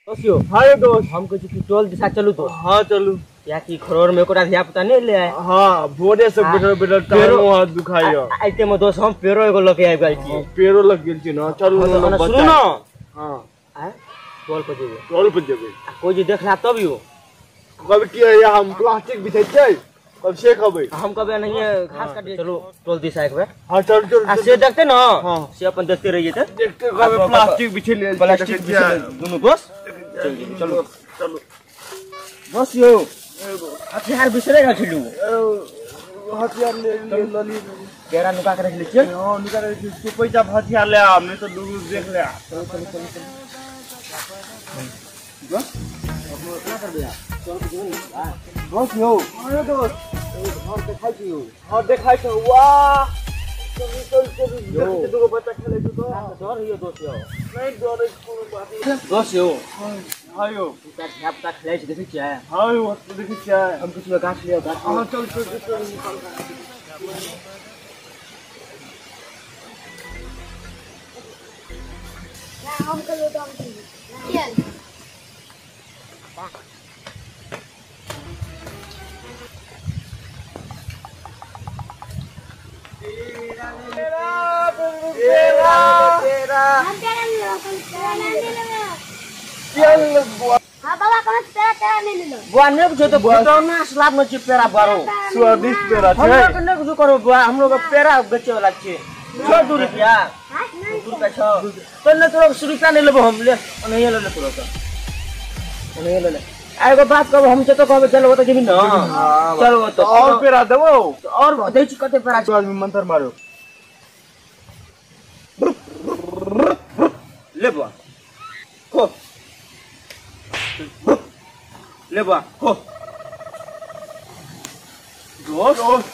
दोस्त यो। हाँ यो दोस्त। हम कहै छी कि टोल दिशा चलू तो। हाँ चलू। कियाकि खरोर में एकोटा धिया पुता नहि ले आए। हाँ भोरे से बैठल बैठल टांगो हाथ दुखाइयो। आइते में दोस्त हम पेड़ो एगो लके आबि गेल छी। पेड़ो लग गेल छी ना। चलू ना सुनू ना। हाँ आय टोल पर जेबै। टोल पर जेबै। आ कोइ जे देखला तब यो कहबै की हम प्लास्टिक बिछै छै कब से कहबै हम कहबै नहीं घास काट। चलू टोल दिशा एक बेर। हां चल चल। आ से देखते ना। हां से अपन देखते रहिए त देखते कहबै प्लास्टिक बिछै ले प्लास्टिक बिछै दुनू दोस्त चल चलू चलू। बस यो हथियार बिसरे गेल छलू। हथियार ले लली केरा नुका के रख ले छियै। हां नुका के तू पैसा हथियार ले आ नहीं तो दूर देख ले आ। चलो चलो चलो चलो बस अपना कर दिया। चल के जीवन बस यो। अरे दोस्त घर देखाइ छी यो। हां देखाइ छ। वाह चल चल चल देखते दुगो बच्चा खेलै छ तो डर हियो दोस्त यो। नहीं डर कोनो बात नहीं दोस्त यो। हां यो दूटा धिया पुता खेलै छै देखै छियै। हां यो देखै छियै। हम किछु गाछ लियो गाछ। हां चल चल चल। हम कहियो तो हम चल। तेरा हम तेरा नहीं लो तेरा नहीं लो। हां बाबा कौन तेरा तेरा नहीं लो। बुआ ने बुझो तो बुआ सलाद में छी पेड़ा बारो स्वादिष्ट पेड़ा छै। हम लोग ने बुझो करो बुआ हम लोग पेड़ा बेचे वाला छी। 2 रुपया 2 रुपया छ तो ने तोरा 100 रुपया नहीं लेबो हम ले नहीं ले ले तोरा तो नहीं ले ले। आ एगो बात कहबो हम जतो कहबे चलबो त जेबी न। चलबो तो और पेड़ा देबो और दै छी कते पेड़ा छै। आदमी मंत्र मारो ले बुआ खो ले बुआ खो। दोस्त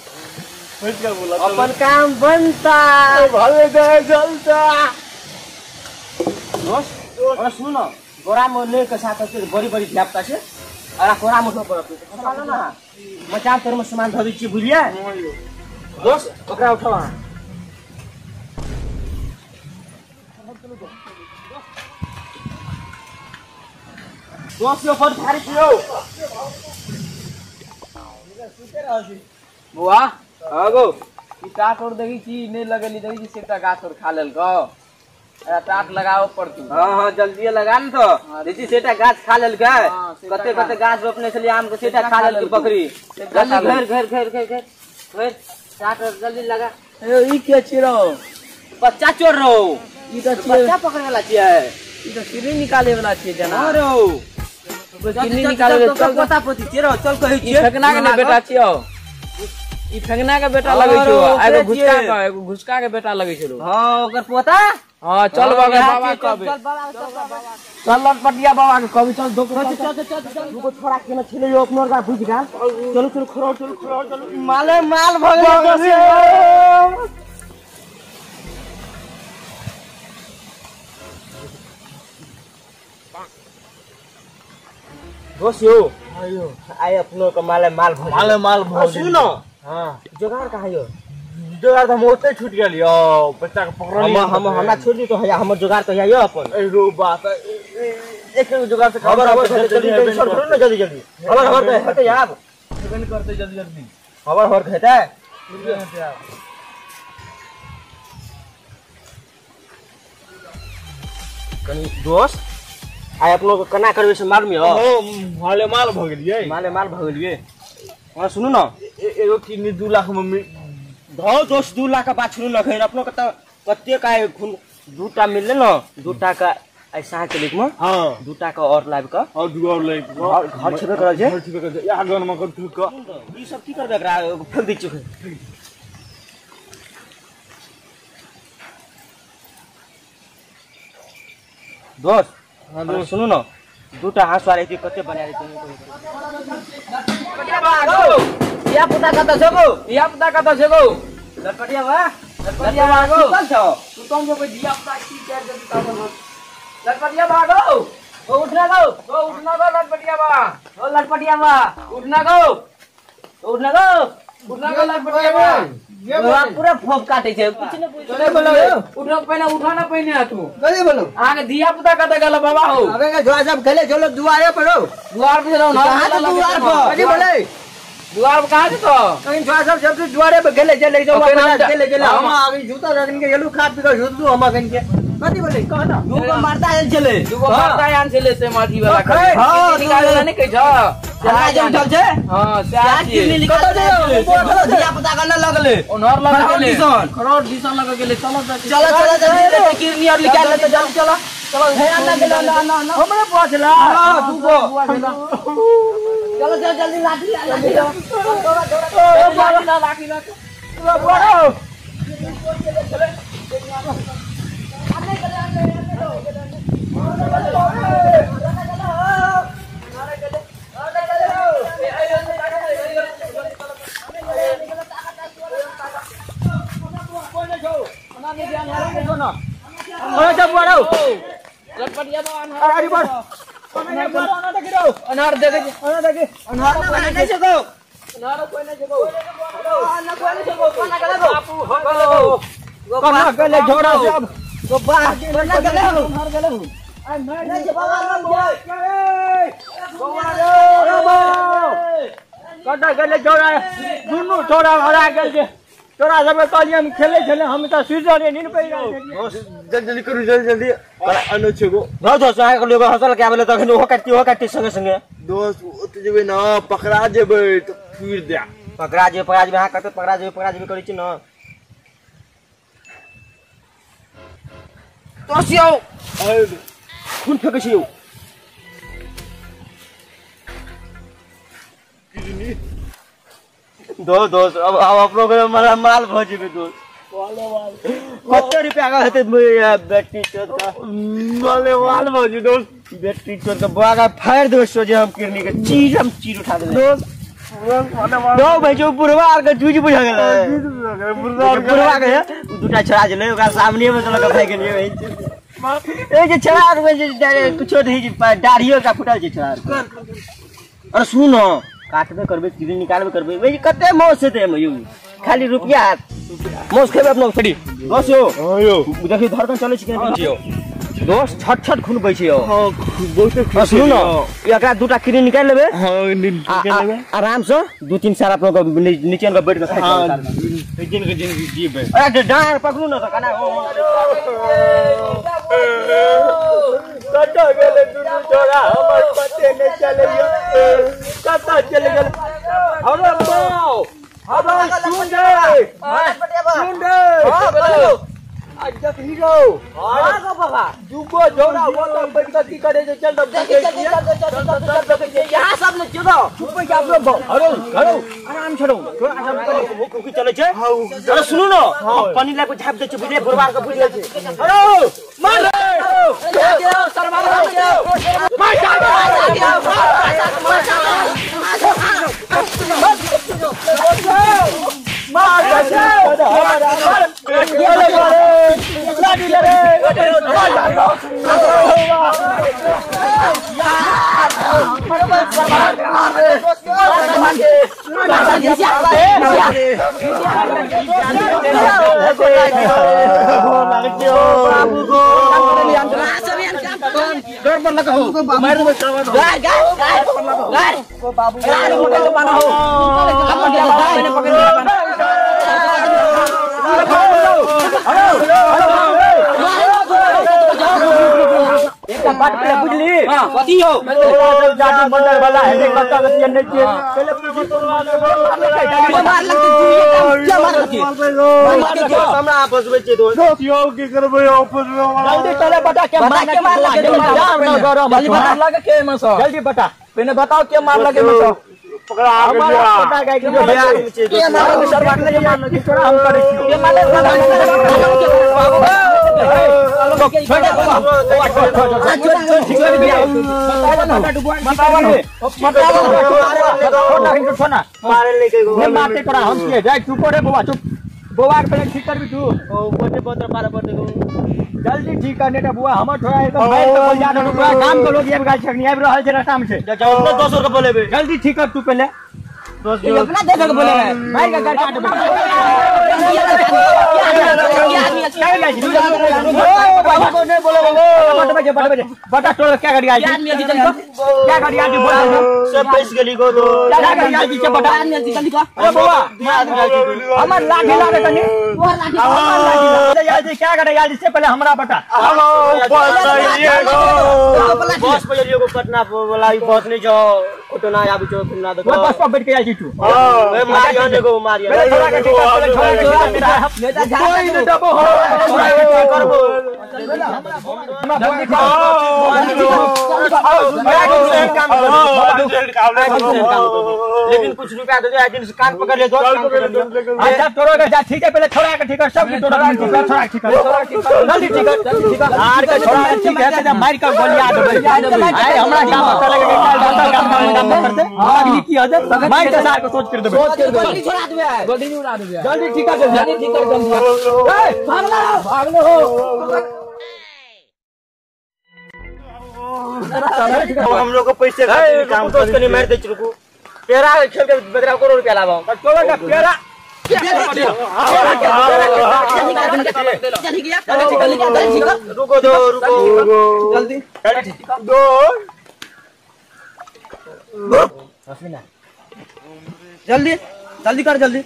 फिर क्या बोला अपन काम बनता भले जाए चलता। दोस्त और सुन गोरा में ले के साथ बड़ी बड़ी धिया पुता छै आ कोरा में उठो पड़त ना मचान तर में सामान धऽ दै छियै बुझलियै। दोस्त ओकरा उठाओ अहाँ। दोस्त यो बड़ भारी छियौ। सुते रहल छी बुआ। आगो ई टाट और देखी छी नहीं लगेली देखी छी सेटा गाछ और खा लेलको। अरे टाट लगाओ पड़तू। हां हां जल्दी लगा न तो देखी सेटा गाछ खा लेलकै। कते कते गाछ रोपने छलियै आम के सेटा खा लेलकै बकरी। जल्दी घेर घेर घेर घेर घेर घेर टाट और जल्दी लगा। ए ई के छी रो बच्चा चोर रो। ई त बच्चा पकड़े वाला छियै। ई त सीढ़ी निकाले वाला छियै जना। हां रो सीढ़ी निकाले चल पोता पोती छियै रो चल कहै छियै। ई फेकना के बेटा छियौ। ई फेंगना के बेटा लगै छौ। एगो घुसका के एगो घुसका के बेटा लगै छौ। हां ओकर पोता। हां चल बाबा बाबा कहबे चल लटपटिया बाबा के कहबे चल धोक चल चल चल चल दुगो छोरा केना छलै यो अपनो आर बुझि गेल। चलू चलू खरो चलू खरो चलू माले माल भ गेल। दोस्त यो आयो आइ अपनो के माले माल भ माले माल भ सुन न। हां जोगार कहाँ यो जोगार त हम ओते छूट गेल यो बच्चा के पकड़ल हम हमरा छोड़ दी तो है हमर जोगार तो है यो अपन। ए रो बात एक एक जोगार से खबर खबर जल्दी जल्दी छोड़ न जल्दी जल्दी खबर खबर त हेतै आब सेकंड करते जल्दी जल्दी खबर खबर हेतै। कनी दोस्त आइ अपनो के केना करबै से मालूम यो। माले माल भ गेलियै। माले माल भ गेलियै। हां सुनू न एगो किडनी 2 लाख में धौ दोस्त 2 लाख के बात सुनू न खैर अपनो के त कतेक आइ खून 2टा मिललै न 2टा के आइ साँझ के लिखमे। हां 2टा के और लाबि के और दू और लाबि के घर छेबे करल छै। घर छेबे करल छै या गन में कर ठुक के ई सब की करबै एकरा फेंक दै छियै। दोस्त हां दोस्त सुनू न 2टा हँसुआ रहितै कते बना रहितै। धिया पुता कतऽ छौ गौ? धिया पुता कतऽ छौ गौ? लटपटिया बा लटपटिया बा गौ। सुतल छौ? सुतल छौ धिया पुता की कर देतै तब। लटपटिया बा गौ। ओ उठना गौ। ओ उठना गौ लटपटिया बा। ओ लटपटिया बा उठना गौ। उठना गौ। उठना गौ लटपटिया बा। पूरा फोप काटे छै कुछ न पूछ तोरे बोलो उठो पहिने उठा ना पहिने तू कथी बोलो अहाँ के धिया पुता कत गेल बाबा हो अबे के जो सब खेले चलो दुआरे पर हो दुआर पर चलो कहां तो दुआर पर कथी बोले दुआर पर कहां छै तो कहीं जो सब सब दुआरे पर गेले चले जो खेले चले हम आगे जूता रखन के गेलू खा पी के जुतू हम अखन के कथी बोले कह ना दूगो मारता आयल छले दूगो मारता आयल छले से माथी वाला हां निकाले ने कहै छ हमरा जे उठल छै हां सएह किरनी निकाल दे धिया पुता के न लगले ओनहर लग गेले खरोड़ दिसन लग गेले चलो चलो चलो जल्दी किरनी और निकाल ले चल चलो चलो ध्यान ना गेल ना ना ना हमरे पहुंचला हां दूगो चलो चलो जल्दी लाठी लाठी दौड़ा दौड़ा लाठी लाठी बड़ो अनार देखे अनार नहीं छको अनार कोई नहीं छको अनार कोई नहीं छको कोना गले हो कोना गले झोरा सब गोबा कोना गले हो अनार गले हो आ नहीं छे बाबा ए बाबा रे कटा गले झोरा दुनु झोरा भरा गेल जे तोरा सब कहलियै हम खेलै छलै हम तऽ सुति रहलियै नींद पड़ि गेल जल्दी जल्दी करू जल्दी जल्दी अनो छेगो रौ दोस्त अहाँ के लोग हंसल के आबेले तखन ओहो काटती संगे संगे दोस्त ओत जेबै ना पकड़ा जेबै तऽ फिर दे पकड़ा जेबै पकड़ा जेबै अहाँ कतऽ पकड़ा जेबै करै छी न दोस्त यौ खून फेकै छी यौ दो दोस्त अब अपनो के माल भऽ जेबै दोस्त कते रुपया के हेतै बैटरी चोर का माले माल भऽ जेबै दोस्त बैटरी चोर के बुआ के फाड़ि देबै सोझे हम किरनी के चीज हम चीर उठा देबै दोस्त दो भाई जो बुढ़वा आर के जूझ बुझा गेलै बुढ़वा के दूटा छोड़ा छलै ओकरा सामने मे चलऽ के भागि गेलियै ए जे छोड़ा आर जे कुछो नहीं दाढ़ियो का फुटल छै छोड़ा अरे सुन काटबे करबे किरनी निकालबे करबे भाई कते मौस हेतै एमे यौ खाली रुपया मौस खेबै अपना छड़ी दोस्त यौ हां यौ देखियौ धड़कन चलै छै केना यौ दोस्त छट छट खून बहै छै यौ हां बहुते खून सुनू न एकरा दूटा किरनी निकालि लेबै हां निकालि लेबै आराम से दू तीन साल अपनो के नीचे के बैठ के खाइ हां दिन के जिंदगी जीबै अरे डाँर पकड़ू न तऽ कना कतऽ गेलै दुनू छोरा हमर पते नहि चलैया कतऽ चलि गेल हमरा बाउ हमरा सुन रे सुन रे आ देखही रौ हां गो बाबा दूगो झोरा ओतऽ बैठ कऽ की करै छै चल चल चल चल यहाँ सब ने चलो चुप के आप लोग हरो हरो आराम छोड़ो थोड़ा आराम करो भूख चलै छै अरे सुनू न पानी लए के झाप दै छै बुझले बुढ़वा के बुझ लै छै हरो मार रे बुझली कथी हो जादू मंडल वाला है कत्ता गतिया नहीं छियै पहिले मार लगते क्या मार लगते हमरा फसबै छियै दोस्त यौ की करबै यौ फसबै जल्दी पहिले बता के मार लगे जल्दी बता लगे के में सो जल्दी बता पहले बताओ के मार लगे में सो पकड़ा हमारा पता गए कि के मार लगे सर बात लगे मार लगे थोड़ा हम करै छियै के मार लगे जल्दी ठीक करने टा बुआ हमर थोड़ा एकदम बैठ के बोल जा काम करो ये गाछ छकनी आबि रहल छै रास्ता में छै 10 रुपया लेबै जल्दी ठीक कर तू पहले। ये अपना दे के बोले है मार के गाड़ काट दे बाबा को नहीं बोलो बाबा बटे बटे बटा टोल क्या गाड़ी आई क्या गाड़ी आई बोल सब पैस गली को दो क्या गाड़ी आई के बटा जल्दी का अरे बाबा हमर लाठी लागे तनी लाठी यार जी क्या गाड़ी आई से पहले हमरा बटा हेलो बस आइए गो बस पे लियो को पटना वाला ई बस नहीं जो ऑटो ना आबी जो ना देखो बस पर बैठ के आई तू हां मारियो देखो मारियो थोड़ा के ठीक कोई नहीं दबो हो करबो जल्दी लेकिन कुछ रुपया दे दे दिन से कान पकड़ ले दो। अच्छा तोरो के ठीक है पहले छोड़ा के ठीक है सब तोरा छोड़ा ठीक है जल्दी ठीक है आर के छोड़ा ठीक है त मार के गोलिया देबै आइ हमरा काम पता लगे के काल डॉक्टर काम काम करते अगली की हजे मार के सार के सोच कर देबै गोली छोड़ा देबै गोली नहीं उड़ा देबै जल्दी ठीक है जल्दी ठीक कर जल्दी ए भागला भागलो हो हम लोग को पैसे खातिर काम दोस्त कनी मार दे रुको पेरा खेल के बदरा करोड़ रुपया लाबो तोरा का पेरा रुको दो रुको जल्दी दो जल्दी जल्दी कर जल्दी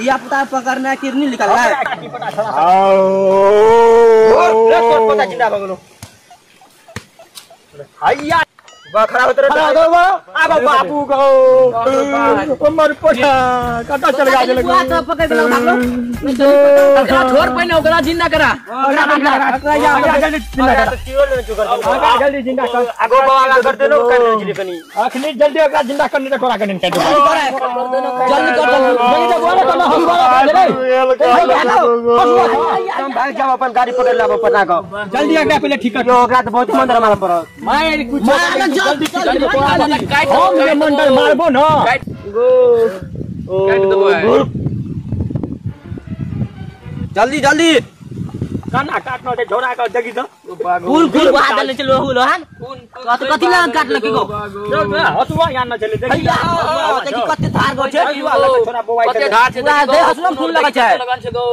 या पता पकड़ना किरनी निकालना है आओ पता जिंदा भगलो हैया बखरा होत रे अब बापू गो हमर पोठा कटा चल गया बुआ तो पकड़ के भागलो छोड़ पहिने ओकरा जिंदा करा जल्दी जिंदा कर जल्दी जिंदा कर आगो बाबा कर देनो कर दे कनी अखनी जल्दी ओकरा जिंदा करने दे कोरा करने दे जल्दी कर जल्दी दे बोले तो हम बोला रे हम भाग जाओ अपन गाड़ी पकड़ लाबो पटना को जल्दी ओकरा पहले ठीक कर ओकरा तो बहुत मंदर मारम पड़ो मार कुछ जल्दी हम जे मंडल मारबो न गो काट देबो जल्दी जल्दी काना काटनो दे झोरा के जगी the full full बहा देले चलो हुलो हन कथि लग काट लकी गो चल हसुआ यान न चले देखी देखी कते धार गो छै छोरा बोवाई कते धार छै दे हसुआ फूल लगे छै लगन छै गो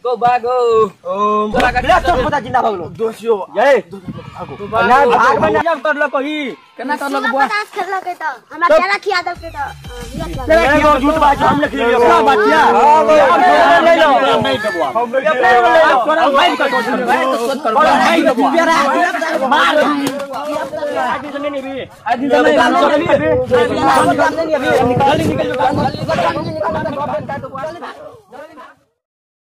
गो बागो तोरा ले तो पता जिंदा भगलो दोषियो ये ना भाग बना जब कर लको ही केना कर लको बुआ पचास खेल लके तो हमरा केला खिया दल के तो तेरा झूठ बात हम लिख लियो क्या बात किया ले लो नहीं देबो हम तोरा मार के सोच कर भाई देबो मार आज से नहीं भी आज से नहीं भी निकल निकल।